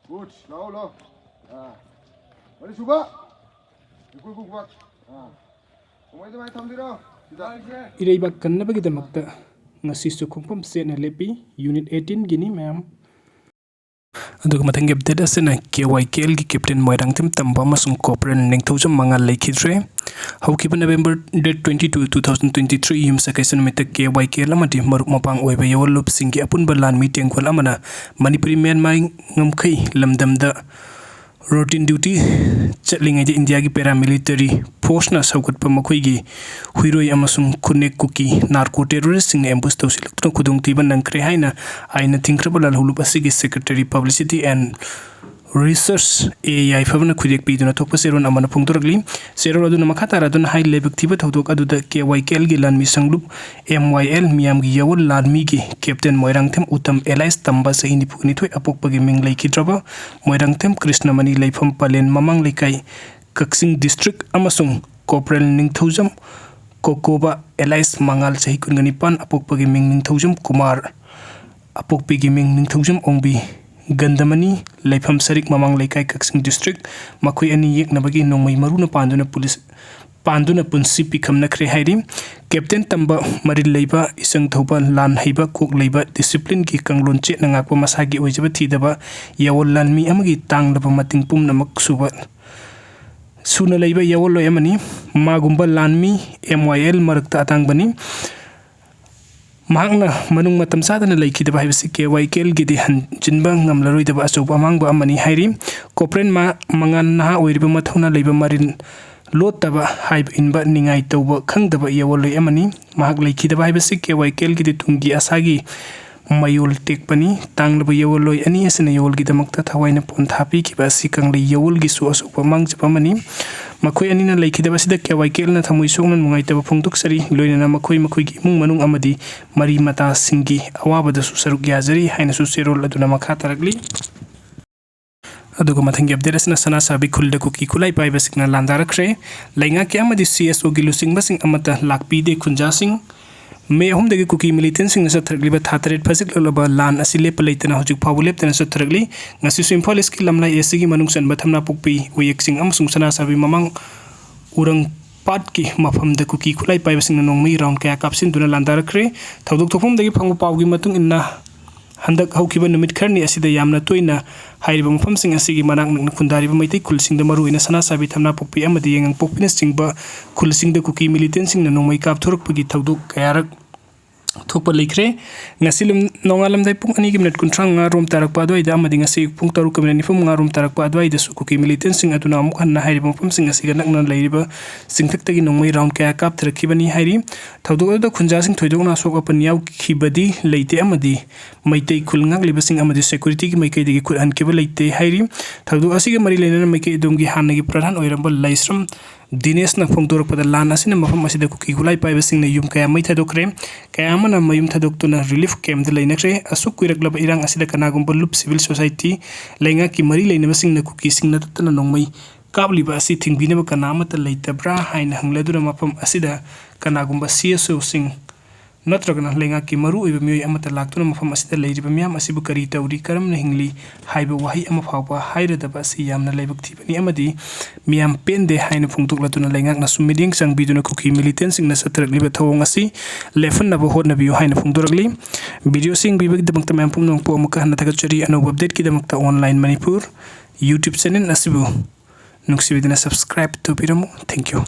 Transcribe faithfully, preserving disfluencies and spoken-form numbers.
Good. ꯂꯥꯛꯑꯣ, ꯂꯥꯛꯑꯣ꯫ ꯑꯥ꯫ ꯃꯔꯤ ꯁꯨꯕ꯫ ꯏꯀꯨꯏ ꯀꯨꯏ ꯈꯨꯕꯥꯛ꯫ ꯑꯥ꯫ ꯀꯃꯥꯏ, ꯑꯗꯨꯃꯥꯏꯅ ꯊꯝꯕꯤꯔꯣ꯫ ꯁꯤꯗ꯫ ꯏꯔꯩꯕꯥꯛ ꯀꯟꯅꯕꯒꯤꯗꯃꯛꯇ ꯉꯁꯤꯁꯨ ꯈꯣꯡꯐꯝ ꯆꯦꯠꯅ ꯂꯦꯞꯄꯤ꯫ Unit eighteen ꯒꯤꯅꯤ ꯃꯌꯥꯝ꯫ ꯑꯗꯨꯒ ꯃꯊꯪꯒꯤ update ꯑꯁꯤꯅ K Y K L ꯒꯤ Captain ꯃꯣꯏꯔꯥꯡꯊꯦꯝ ꯇꯝꯕ ꯑꯃꯁꯨꯡ Corporal ꯅꯤꯡꯊꯧꯖꯝ ꯃꯉꯥꯜ ꯂꯩꯈꯤꯗ꯭ꯔꯦ꯫ ꯍꯧꯈꯤꯕ November date twenty two, two thousand twenty three ꯌꯨꯝꯁꯀꯩꯁ ꯅꯨꯃꯤꯠꯇ K Y K L ꯑꯃꯗꯤ ꯃꯔꯨꯞ ꯃꯄꯥꯡ ꯑꯣꯏꯕ ꯌꯥꯑꯣꯟꯂꯨꯞꯁꯤꯡꯒꯤ ꯑꯄꯨꯟꯕ ꯂꯥꯟꯃꯤ ꯇꯦꯡꯒꯣꯜ ꯑꯃꯅ ꯃꯅꯤꯄꯨꯔꯤ ꯃꯌꯥꯟꯃꯥꯔ ꯉꯝꯈꯩ ꯂꯝꯗꯝꯗ routine duty ꯆꯠꯂꯤꯉꯩꯗ ꯏꯟꯗꯤꯌꯥꯒꯤ paramilitary force ꯅ ꯁꯧꯒꯠꯄ ꯃꯈꯣꯏꯒꯤ ꯍꯨꯏꯔꯣꯏ ꯑꯃꯁꯨꯡ ꯈꯨꯅꯦꯛ ꯀꯨꯀꯤ narco terrorist ꯁꯤꯡꯅ ambush ꯇꯧꯁꯤꯜꯂꯛꯇꯨꯅ ꯈꯨꯗꯣꯡꯊꯤꯕ ꯅꯪꯈ꯭ꯔꯦ ꯍꯥꯏꯅ ꯑꯥꯏꯟꯅ ꯊꯤꯡꯈ꯭ꯔꯕ ꯂꯥꯜꯍꯧꯂꯨꯞ ꯑꯁꯤꯒꯤ Secretary Publicity and Research A ꯌꯥꯏꯐꯕꯅ ꯈꯨꯠꯌꯦꯛ ꯄꯤꯗꯨꯅ ꯊꯣꯛꯄ ꯆꯦꯔꯣꯜ ꯑꯃꯅ ꯐꯣꯡꯗꯣꯔꯛꯂꯤ꯫ ꯆꯦꯔꯣꯜ ꯑꯗꯨꯅ ꯃꯈꯥ ꯇꯥꯔꯗꯨꯅ ꯍꯥꯏ, ꯂꯥꯏꯕꯛ ꯊꯤꯕ ꯊꯧꯗꯣꯛ ꯑꯗꯨꯗ K Y K L ꯒꯤ ꯂꯥꯟꯃꯤ ꯁꯪꯂꯨꯞ M Y L ꯃꯤꯌꯥꯝꯒꯤ ꯌꯥꯑꯣꯟ ꯂꯥꯟꯃꯤꯒꯤ Captain ꯃꯣꯏꯔꯥꯡꯊꯦꯝ ꯎꯇꯝ alias ꯇꯝꯕ ꯆꯍꯤ ꯅꯤꯐꯨ ꯅꯤꯊꯣꯏ ꯑꯄꯣꯛꯄꯒꯤ ꯃꯤꯡ ꯂꯩꯈꯤꯗ꯭ꯔꯕ ꯃꯣꯏꯔꯥꯡꯊꯦꯝ ꯀ꯭ꯔꯤꯁꯅꯃꯅꯤ ꯂꯩꯐꯝ ꯄꯂꯦꯟ ꯃꯃꯥꯡ ꯂꯩꯀꯥꯏ ꯀꯛꯆꯤꯡ district ꯑꯃꯁꯨꯡ Corporal ꯅꯤꯡꯊꯧꯖꯝ ꯀꯣꯀꯣꯕ alias ꯃꯉꯥꯜ ꯆꯍꯤ ꯀꯨꯟꯒ ꯅꯤꯄꯥꯟ ꯑꯄꯣꯛꯄꯒꯤ ꯃꯤꯡ ꯅꯤꯡꯊꯧꯖꯝ ꯀꯨꯃꯥꯔ ꯑꯄꯣꯛꯄꯤꯒꯤ ꯃꯤꯡ ꯅꯤꯡꯊꯧꯖꯝ ꯑꯣꯡꯕꯤ ꯒꯟꯗꯃꯅꯤ ꯂꯩꯐꯝ ꯁꯔꯤꯛ ꯃꯃꯥꯡ ꯂꯩꯀꯥꯏ ꯀꯛꯆꯤꯡ district꯫ ꯃꯈꯣꯏ ꯑꯅꯤ ꯌꯦꯛꯅꯕꯒꯤ ꯅꯣꯡꯃꯩ ꯃꯔꯨꯅ ꯄꯥꯟꯗꯨꯅ police ꯄꯥꯟꯗꯨꯅ ꯄꯨꯟꯁꯤ ꯄꯤꯈꯝꯅꯈ꯭ꯔꯦ ꯍꯥꯏꯔꯤ꯫ Captain ꯇꯝꯕ ꯃꯔꯤꯜ ꯂꯩꯕ, ꯏꯆꯪ ꯊꯧꯕ, ꯂꯥꯟ ꯍꯩꯕ, ꯀꯣꯛ ꯂꯩꯕ, discipline ꯒꯤ ꯀꯥꯡꯂꯣꯟ ꯆꯦꯠꯅ ꯉꯥꯛꯄ, ꯃꯁꯥꯒꯤ ꯑꯣꯏꯖꯕ ꯊꯤꯗꯕ ꯌꯥꯑꯣꯟ ꯂꯥꯟꯃꯤ ꯑꯃꯒꯤ ꯇꯥꯡꯂꯕ ꯃꯇꯤꯡ ꯄꯨꯝꯅꯃꯛ ꯁꯨꯕ ꯁꯨꯅ ꯂꯩꯕ ꯌꯥꯑꯣꯟꯂꯣꯏ ꯑꯃꯅꯤ꯫ ꯃꯥꯒꯨꯝꯕ ꯂꯥꯟꯃꯤ M Y L ꯃꯔꯛꯇ ꯑꯇꯥꯡꯕꯅꯤ꯫ ꯃꯍꯥꯛꯅ ꯃꯅꯨꯡ ꯃꯇꯝ ꯆꯥꯗꯅ ꯂꯩꯈꯤꯗꯕ ꯍꯥꯏꯕꯁꯤ K Y K L ꯒꯤꯗꯤ ꯍꯟꯖꯤꯟꯕ ꯉꯝꯂꯔꯣꯏꯗꯕ ꯑꯆꯧꯕ ꯑꯃꯥꯡꯕ ꯑꯃꯅꯤ ꯍꯥꯏꯔꯤ꯫ Corporal ꯃꯥ-, ꯃꯉꯥꯜ ꯅꯍꯥ ꯑꯣꯏꯔꯤꯕ ꯃꯊꯧꯅꯥ ꯂꯩꯕ ꯃꯔꯤꯜ ꯂꯣꯠꯇꯕ, ꯍꯥꯏꯕ ꯏꯟꯕ, ꯅꯤꯡꯉꯥꯏ ꯇꯧꯕ ꯈꯪꯗꯕ ꯌꯥꯑꯣꯟꯂꯣꯏ ꯑꯃꯅꯤ꯫ ꯃꯍꯥꯛ ꯂꯩꯈꯤꯗꯕ ꯍꯥꯏꯕꯁꯤ K Y K L ꯒꯤꯗꯤ ꯇꯨꯡꯒꯤ ꯑꯁꯥꯒꯤ ꯃꯌꯣꯜ ꯇꯦꯛꯄꯅꯤ꯫ ꯇꯥꯡꯂꯕ ꯌꯥꯑꯣꯟꯂꯣꯏ ꯑꯅꯤ ꯑꯁꯤꯅ ꯌꯥꯑꯣꯟꯒꯤꯗꯃꯛꯇ ꯊꯋꯥꯏꯅ ꯄꯣꯟꯊꯥ ꯄꯤꯈꯤꯕ ꯑꯁꯤ ꯀꯪꯂꯩ ꯌꯥꯑꯣꯟꯒꯤꯁꯨ ꯑꯆꯧꯕ ꯃꯥꯡꯖꯕ ꯑꯃꯅꯤ꯫ ꯃꯈꯣꯏ ꯑꯅꯤꯅ ꯂꯩꯈꯤꯗꯕ ꯑꯁꯤꯗ K Y K L ꯅ ꯊꯃꯣꯏ ꯁꯣꯛꯅ ꯅꯨꯡꯉꯥꯏꯇꯕ ꯐꯣꯡꯗꯣꯛꯆꯔꯤ꯫ ꯂꯣꯏꯅꯅ ꯃꯈꯣꯏ ꯃꯈꯣꯏꯒꯤ ꯏꯃꯨꯡ ꯃꯅꯨꯡ ꯑꯃꯗꯤ ꯃꯔꯤ ꯃꯇꯥꯁꯤꯡꯒꯤ ꯑꯋꯥꯕꯗꯁꯨ ꯁꯔꯨꯛ ꯌꯥꯖꯔꯤ ꯍꯥꯏꯅꯁꯨ ꯆꯦꯔꯣꯜ ꯑꯗꯨꯅ ꯃꯈꯥ ꯇꯥꯔꯛꯂꯤ꯫ ꯑꯗꯨꯒ ꯃꯊꯪꯒꯤ update ꯑꯁꯤꯅ ꯁꯅꯥꯁꯥꯕꯤ ꯈꯨꯜꯗ ꯀꯨꯀꯤ ꯈꯨꯠꯂꯥꯏ ꯄꯥꯏꯕꯁꯤꯡꯅ ꯂꯥꯟꯗꯥꯔꯛꯈ꯭ꯔꯦ꯫ ꯂꯩꯉꯥꯛꯀꯤ ꯑꯃꯗꯤ C S O ꯒꯤ ꯂꯨꯆꯤꯡꯕꯁꯤꯡ ꯑꯃꯠꯇ ꯂꯥꯛꯄꯤꯗꯦ꯫ ꯈꯨꯟꯖꯥꯁꯤꯡ ꯃꯦ ꯑꯍꯨꯝꯗꯒꯤ ꯀꯨꯀꯤ ꯃꯤꯂꯤꯇꯦꯟꯁꯤꯡꯅ ꯆꯠꯊꯔꯛꯂꯤꯕ ꯊꯥ ꯇꯔꯦꯠ ꯐꯥꯖꯤꯜꯂꯛꯂꯕ ꯂꯥꯟ ꯑꯁꯤ ꯂꯦꯞꯄ ꯂꯩꯇꯅ ꯍꯧꯖꯤꯛ ꯐꯥꯎꯕ ꯂꯦꯞꯇꯅ ꯆꯠꯊꯔꯛꯂꯤ꯫ ꯉꯁꯤꯁꯨ ꯏꯝꯐꯥꯜ ꯏꯁꯀꯤ ꯂꯝꯂꯥꯏ ꯑꯦꯁꯤꯒꯤ ꯃꯅꯨꯡ ꯆꯟꯕ ꯊꯝꯅꯥꯄꯣꯛꯄꯤ, ꯎꯌꯦꯛꯆꯤꯡ ꯑꯃꯁꯨꯡ ꯁꯅꯥꯁꯥꯕꯤ ꯃꯃꯥꯡ ꯎꯔꯪ ꯄꯥꯠꯀꯤ ꯃꯐꯝꯗ ꯀꯨꯀꯤ ꯈꯨꯠꯂꯥꯏ ꯄꯥꯏꯕꯁꯤꯡꯅ ꯅꯣꯡꯃꯩ ꯔꯥꯎꯟ ꯀꯌꯥ ꯀꯥꯞꯁꯤꯟꯗꯨꯅ ꯂꯥꯟꯗꯥꯔꯛꯈ꯭ꯔꯦ꯫ ꯊꯧꯗꯣꯛ ꯊꯣꯛꯐꯝꯗꯒꯤ ꯐꯪꯕ ꯄꯥꯎꯒꯤ ꯃꯇꯨꯡ ꯏꯟꯅ, ꯍꯟꯗꯛ ꯍꯧꯈꯤꯕ ꯅꯨꯃꯤꯠ ꯈꯔꯅꯤ ꯑꯁꯤꯗ ꯌꯥꯝꯅ ꯇꯣꯏꯅ ꯍꯥꯏꯔꯤꯕ ꯃꯐꯝꯁꯤꯡ ꯑꯁꯤꯒꯤ ꯃꯅꯥꯛ ꯅꯛꯅ ꯈꯨꯟꯗꯥꯔꯤꯕ ꯃꯩꯇꯩ ꯈꯨꯜꯁꯤꯡꯗ, ꯃꯔꯨꯑꯣꯏꯅ ꯁꯅꯥꯁꯥꯕꯤ, ꯊꯝꯅꯥꯄꯣꯛꯄꯤ ꯑꯃꯗꯤ ꯌꯥꯏꯉꯪꯄꯣꯛꯄꯤꯅꯆꯤꯡꯕ ꯈꯨꯜꯁꯤꯡꯗ ꯀꯨꯀꯤ ꯃꯤꯂꯤꯇꯦꯟꯁꯤꯡꯅ ꯅꯣꯡꯃꯩ ꯀꯥꯞꯊꯣꯔꯛꯄꯒꯤ ꯊꯧꯗꯣꯛ ꯀꯌꯥꯔꯛ ꯊꯣꯛꯄ ꯂꯩꯈ꯭ꯔꯦ꯫ ꯉꯁꯤ ꯂꯨꯝ-, ꯅꯣꯡꯉꯥꯜꯂꯝꯗꯥꯏ ꯄꯨꯡ ꯑꯅꯤꯒꯤ ꯃꯤꯅꯤꯠ ꯀꯨꯟꯊ꯭ꯔꯥ ꯃꯉꯥ ꯔꯣꯝ ꯇꯥꯔꯛꯄ ꯑꯗꯨꯋꯥꯏꯗ ꯑꯃꯗꯤ ꯉꯁꯤ ꯄꯨꯡ ꯇꯔꯨꯛꯀ ꯃꯤꯅꯤꯠ ꯅꯤꯐꯨ ꯃꯉꯥ ꯔꯣꯝ ꯇꯥꯔꯛꯄ ꯑꯗꯨꯋꯥꯏꯗꯁꯨ ꯀꯨꯀꯤ ꯃꯤꯂꯤꯇꯦꯟꯁꯤꯡ ꯑꯗꯨꯅ ꯑꯃꯨꯛ ꯍꯟꯅ ꯍꯥꯏꯔꯤꯕ ꯃꯐꯝꯁꯤꯡ ꯑꯁꯤꯒ ꯅꯛꯅ ꯂꯩꯔꯤꯕ ꯆꯤꯡꯊꯛꯇꯒꯤ ꯅꯣꯡꯃꯩ ꯔꯥꯎꯟ ꯀꯌꯥ ꯀꯥꯞꯊꯔꯛꯈꯤꯕꯅꯤ ꯍꯥꯏꯔꯤ꯫ ꯊꯧꯗꯣꯛ ꯑꯗꯨꯗ ꯈꯨꯟꯖꯥꯁꯤꯡ ꯊꯣꯏꯗꯣꯛꯅ ꯑꯁꯣꯛ ꯑꯄꯟ ꯌꯥꯎꯈꯤꯕꯗꯤ ꯂꯩꯇꯦ ꯑꯃꯗꯤ ꯃꯩꯇꯩ ꯈꯨꯜ ꯉꯥꯛꯂꯤꯕꯁꯤꯡ ꯑꯃꯗꯤ ꯁꯦꯀ꯭ꯌꯨꯔꯤꯇꯤꯒꯤ ꯃꯥꯏꯀꯩꯗꯒꯤ ꯈꯨꯠ ꯍꯟꯈꯤꯕ ꯂꯩꯇꯦ ꯍꯥꯏꯔꯤ꯫ ꯊꯧꯗꯣꯛ ꯑꯁꯤꯒ ꯃꯔꯤ ꯂꯩꯅꯅ ꯃꯥꯏꯀꯩ ꯑꯗꯣꯝꯒꯤ ꯍꯥꯟꯅꯒꯤ ꯄ꯭ꯔꯙꯥꯟ ꯑꯣꯏꯔꯝꯕ ꯂꯥꯏꯁ꯭ꯔꯝ ꯗꯤꯅꯦꯁꯅ ꯐꯣꯡꯗꯣꯔꯛꯄꯗ, ꯂꯥꯟ ꯑꯁꯤꯅ ꯃꯐꯝ ꯑꯁꯤꯗ ꯀꯨꯀꯤ ꯈꯨꯠꯂꯥꯏ ꯄꯥꯏꯕꯁꯤꯡꯅ ꯌꯨꯝ ꯀꯌꯥ ꯃꯩ ꯊꯥꯗꯣꯛꯈ꯭ꯔꯦ, ꯀꯌꯥ ꯑꯃꯅ ꯃꯌꯨꯝ ꯊꯥꯗꯣꯛꯇꯨꯅ ꯔꯤꯂꯤꯐ ꯀꯦꯝꯞꯇ ꯂꯩꯅꯈ꯭ꯔꯦ꯫ ꯑꯁꯨꯛ ꯀꯨꯏꯔꯛꯂꯕ ꯏꯔꯥꯡ ꯑꯁꯤꯗ ꯀꯅꯥꯒꯨꯝꯕ ꯂꯨꯞ ꯁꯤꯚꯤꯜ ꯁꯣꯁꯥꯏꯇꯤ, ꯂꯩꯉꯥꯛꯀꯤ ꯃꯔꯤ ꯂꯩꯅꯕꯁꯤꯡꯅ ꯀꯨꯀꯤꯁꯤꯡ ꯅꯠꯇꯅ ꯅꯣꯡꯃꯩ ꯀꯥꯞꯂꯤꯕ ꯑꯁꯤ ꯊꯤꯡꯕꯤꯅꯕ ꯀꯅꯥ ꯑꯃꯠꯇ ꯂꯩꯇꯕ꯭ꯔꯥ ꯍꯥꯏꯅ ꯍꯪꯂꯗꯨꯅ, ꯃꯐꯝ ꯑꯁꯤꯗ ꯀꯅꯥꯒꯨꯝꯕ ꯁꯤ ꯑꯦꯁ ꯑꯣꯁꯤꯡ ꯅꯠꯇ꯭ꯔꯒꯅ ꯂꯩꯉꯥꯛꯀꯤ ꯃꯔꯨꯑꯣꯏꯕ ꯃꯤꯑꯣꯏ ꯑꯃꯠꯇ ꯂꯥꯛꯇꯨꯅ ꯃꯐꯝ ꯑꯁꯤꯗ ꯂꯩꯔꯤꯕ ꯃꯤꯌꯥꯝ ꯑꯁꯤꯕꯨ ꯀꯔꯤ ꯇꯧꯔꯤ, ꯀꯔꯝꯅ ꯍꯤꯡꯂꯤ ꯍꯥꯏꯕ ꯋꯥꯍꯩ ꯑꯃ ꯐꯥꯎꯕ ꯍꯥꯏꯔꯗꯕ ꯑꯁꯤ ꯌꯥꯝꯅ ꯂꯥꯏꯕꯛ ꯊꯤꯕꯅꯤ ꯑꯃꯗꯤ ꯃꯤꯌꯥꯝ ꯄꯦꯟꯗꯦ ꯍꯥꯏꯅ ꯐꯣꯡꯗꯣꯛꯂꯗꯨꯅ ꯂꯩꯉꯥꯛꯅꯁꯨ ꯃꯤꯠꯌꯦꯡ ꯆꯪꯕꯤꯗꯨꯅ ꯀꯨꯀꯤ ꯃꯤꯂꯤꯇꯦꯟꯁꯤꯡꯅ ꯆꯠꯊꯔꯛꯂꯤꯕ ꯊꯧꯑꯣꯡ ꯑꯁꯤ ꯂꯦꯞꯍꯟꯅꯕ ꯍꯣꯠꯅꯕꯤꯌꯨ ꯍꯥꯏꯅ ꯐꯣꯡꯗꯣꯔꯛꯂꯤ꯫ ꯚꯤꯗꯤꯑꯣꯁꯤ ꯌꯦꯡꯕꯤꯕꯒꯤꯗꯃꯛꯇ ꯃꯌꯥꯝ ꯄꯨꯝꯅꯃꯛꯄꯨ ꯑꯃꯨꯛꯀ ꯍꯟꯅ ꯊꯥꯒꯠꯆꯔꯤ꯫ ꯑꯅꯧꯕ ꯑꯞꯗꯦꯠꯀꯤꯗꯃꯛꯇ Online Manipur YouTube ꯆꯦꯅꯦꯜ ꯑꯁꯤꯕꯨ ꯅꯨꯡꯁꯤꯕꯤꯗꯨꯅ ꯁꯕꯁꯀ꯭ꯔꯥꯏꯕ ꯇꯧꯕꯤꯔꯝꯃꯨ꯫ Thank you꯫